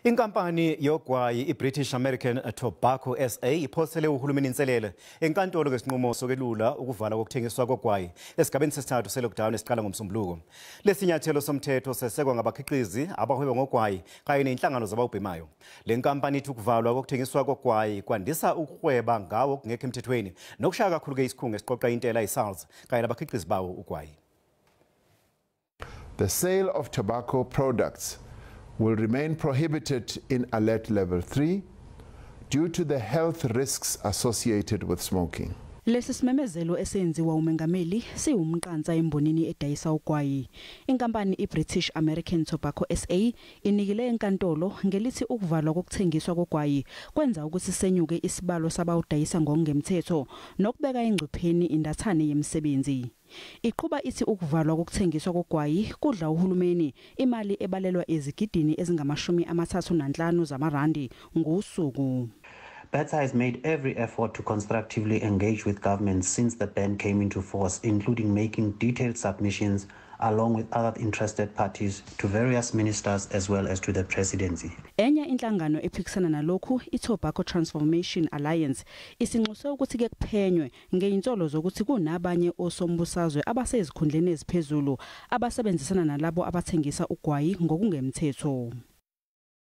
Inkampani yogwayi iBritish American Tobacco SA iphosele uhulumeni inselele enkantolo ngesinqumo sokwelula ukuvala kokuthengiswa kogwayi esigabeni sesithathu se-lockdown esiqala ngoMsombuluko. Lesinyathelo somthetho sesekwa ngabakhiqizi abahweba ngogwayi kanye nenhlangano zabawubhemayo. Le nkampani ithi ukuvalwa kokuthengiswa kogwayi kwandisa ukuhweba ngawo kungekho emthethweni nokushaya kakhulu-ke isikhungo esiqoqa intela i-SARS kanye nabakhiqizi bawo ugwayi. The sale of tobacco products will remain prohibited in alert level 3 due to the health risks associated with smoking. Lesi simemezelo esenziwa umengameli siwumqansa embonini edayisa ugwayi. Inkampani iBritish American Tobacco SA inikile enkantolo ngelithi ukuvalwa kokuthengiswa kogwayi kwenza ukuthi senyuke isibalo sabawudayisa ngokungemthetho nokubeka engcupheni indathane yemisebenzi. Iqhuba ithi ukuvalwa kokuthengiswa kogwayi kudla uhulumeni imali ebalelwa ezigidini ezingama-35 zamarandi ngosuku. BATSA has made every effort to constructively engage with government since the ban came into force, including making detailed submissions along with other interested parties to various ministers as well as to the presidency. Enye inhlangano ephikisana nalokhu, iTobacco Transformation Alliance, isinxuse ukuthi ke kuphenywe ngezinsolo zokuthi kunabanye osombusazwe abasezikhundleni eziphezulu abasebenzisana nalabo abathengisa ugwayi ngokungemthetho.